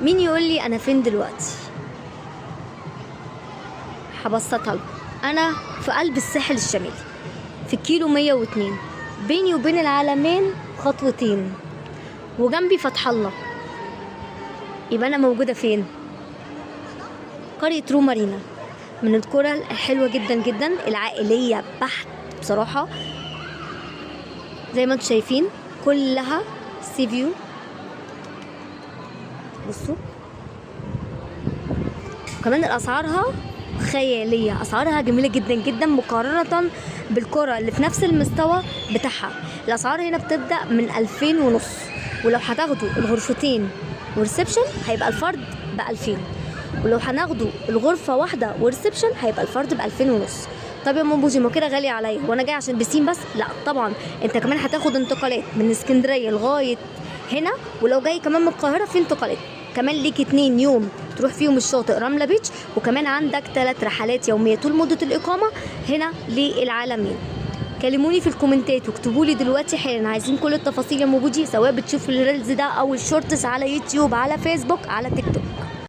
مين يقول لي انا فين دلوقتي؟ هبسطها لكم. انا في قلب الساحل الشمالي في كيلو 102، بيني وبين العلمين خطوتين، وجنبي فتح الله. يبقى انا موجودة فين؟ قرية رومارينا، من القرى الحلوة جدا جدا العائلية بحت بصراحة. زي ما انتم شايفين كلها sea view. بصوا كمان اسعارها خيالية، اسعارها جميلة جدا جدا مقارنة بالقرى اللي في نفس المستوى بتاعها. الاسعار هنا بتبدا من 2500، ولو هتاخدوا الغرفتين و reception هيبقى الفرد ب2000، ولو هناخدوا الغرفة واحدة و reception هيبقى الفرد ب2500. طب يا ام بوجي ما كده غالي عليا وانا جاي عشان بسين بس؟ لا طبعا، انت كمان هتاخد انتقالات من اسكندرية لغاية هنا، ولو جاي كمان من القاهرة في انتقالات كمان. ليك 2 يوم تروح فيهم الشاطئ رملة beach، وكمان عندك 3 رحلات يومية طول مده الاقامة هنا للعلمين. كلموني في الكومنتات واكتبوا لي دلوقتي حالا، عايزين كل التفاصيل يا ام بوجي، سواء بتشوف ال reels ده او ال shorts على يوتيوب، على فيسبوك، على تيك توك.